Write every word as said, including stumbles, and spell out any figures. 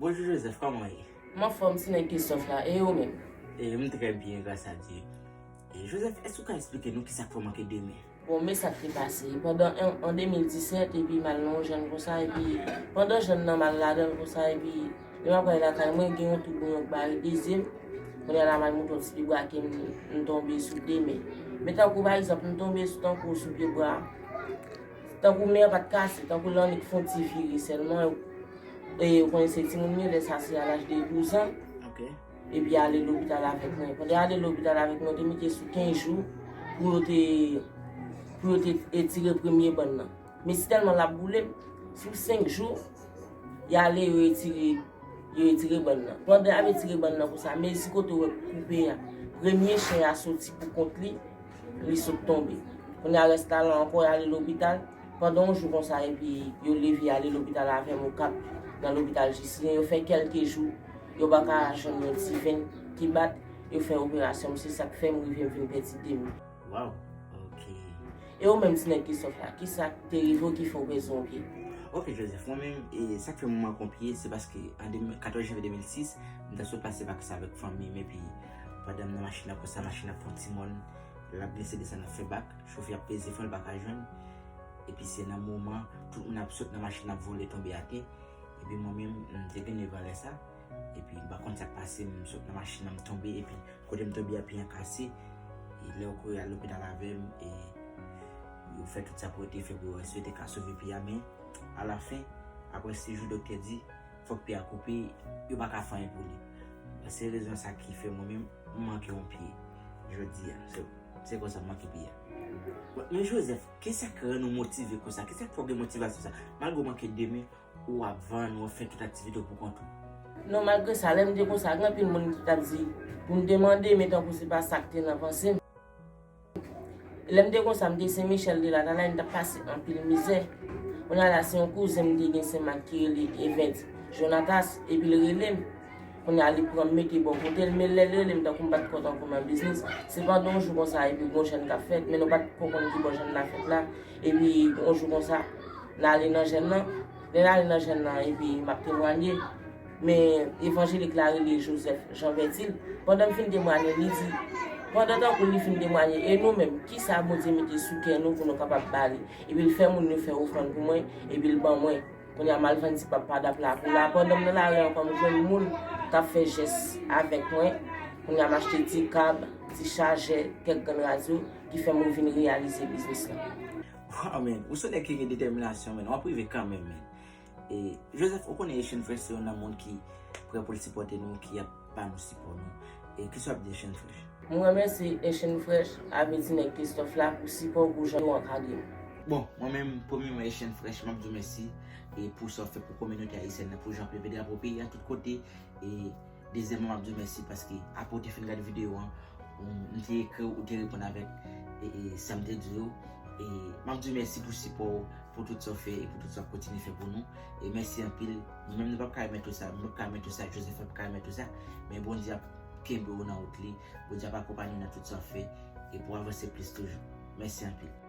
Bonjou Joseph, kòman w ye? M anfòm, ti nèg Christophe la, e ou menm? E m trè byen, gras a Dye. E Joseph, èske w ka eksplike nou kisa k fè w manke demen? Bon, men sa k te pase. Pandan an, an de mil disèt, epi m al nan yon jèn konsa, epi pandan jèn nan m al ladan l konsa, epi lè m ap pral lakay mwen, gen yon twou bouyon k bare de zye m. Kounye a la, m al moute yon ti pye bwa ke m, m tonbe sou de men. Men tankou, pa egzanp, m tonbe sou, tankou sou pye bwa a. Tankou men an pa t kase, tankou lannik fè yon ti vire sèlman. E ou konnen se timoun m ye, lè sa se a laj de douz an. Ok. Epi ale lopital avèk mwen. Pandan y ale lopital avèk mwen, yo te mete sou kenz jou pou yo te, pou yo te etire premye bann nan. Men si tèlman l ap boule m, sou senk jou, y ale yo etire, yo etire bann nan. Pandan y ap etire bann nan konsa, mezi kote w wè koupe a, premye chen a soti pou kont li, li sot tonbe. Kounye a rès la la ankò, y ale lopital. Pandan yon jou konsa, epi yo leve y ale lopital avè m, Okap, nan lopital Jisilyen. Yo fè kèlke jou, yo pa ka jwenn yon ti venn ki bat, yo fè operasyon m, se sa k fè m rive m vin pèdi de men. Waw, ok. E ou menm, ti nèg Christophe la, kisa k te rive w ki fè w pèdi yon pye? Ok, Joseph, mwen menm, e sa k fè mwen manke yon pye, se paske an de mil, katòz janvye de mil sis, m ta sot pase vakans avèk fanmi m, epi pandan m nan machin nan konsa, machin nan ap fè yon ti mòn, l ap glise desann, ap fè bak, chofè ap peze fò, l pa ka jwenn. Epi se nan moman, tout moun ap sot nan machin, ap vole, tonbe atè. Epi mwen menm, m te gen nèf an lè sa. Epi m pa konn sa k pase m, m sot nan machin nan, m tonbe. Epi kote m tonbe a, pye an kase. E lè yo kouri al lopital avè m, e yo fè tout sa pou yo te fè pou yo wè si yo te ka sove pye a. Men alafen, apre sis jou, doktè di, fòk pye a koupe, yo pa ka fè anyen pou li. Se rezon sa ki fè mwen menm, m manke yon pye jodi a. Se, se konsa m manke pye a. Men Joseph, kisa k rann ou motive konsa? Kisa k fè w gen motivasyon sa? Malgre w manke de men, ou ap vann, ou ap fè tout aktivite w pou kont ou. Non, malgre sa, lè m te konsa, gen anpil moun ki t ap di pou m te mande, men tankou se pa sa k te nan panse m. Lè m te konsa, m te Sen Michèl de Latalay, m t ap pase anpil mizè. Kounye a la, se yon kouzen m te gen Sen Mak ki rele Event Jonatas, epi l rele m. Kounye a, li pran m mete bò kote l, men lè l rele m, tankou m pa t kwè ankò nan biznis. Se pandan yon jou konsa, epi gon jèn k ap fèt, men nou pa t ko konn ki bò jèn la fèt la. Epi yon jou konsa, n ale nan jèn nan. Lè n ale nan jèn nan, epi m ap temwanye. Men evanjelik la rele Joseph Jean Vertil. Pandan m fin temwanye, li di, pandan tankou li fin temwanye, e nou menm, kisa Bondye mete sou kè nou pou nou kapab ba li? Epi l fè moun yo fè ofrann pou mwen, epi l ban mwen. Kounye a m al vann ti pap padap la pou la. Pandan m nan lari ankò, m jwenn moun k ap fè jès avèk mwen. Kounye a m achte ti kab, ti chajè, kèk grenn radyo ki fè m vin reyalize biznis lan. Waw, men, ou se yon nèg ki gen detèminasyon, men, w ap rive kanmenm, men. E, Joseph, ou konnen Echann Fresh se youn nan moun ki prè pou l sipòte nou, ki ap ba nou sipò nou. E, kisa w ap di Echann Fresh? Mwen remèsye Echann Fresh avè ti nèg Christophe la pou sipò, pou jan yo ankadre m. Bon, mwen menm, premyèman, Echann Fresh, m ap di w mèsi e pou sa w fè pou kominote ayisyèn nan, pou jan w ap leve drapo peyi a tout kote. E dezyèmman, m ap di w mèsi paske apre w te fin gade videyo an, ou, m te ekri w, ou te reponn avèk e, e, sa m te di w. E m ap di w mèsi pou sipò w, pou tout sa w fè e pou tout sa w ap kontinye fè pou nou. E mèsi anpil. Nou menm, nou p ap ka remèt ou sa, nou p ap ka remèt ou sa, Joseph p ap ka remèt ou sa, men Bondye ap kenbe w nan wout li, Bondye ap akonpanye w nan tout sa w ap fè e pou w avanse plis toujou. Mèsi anpil.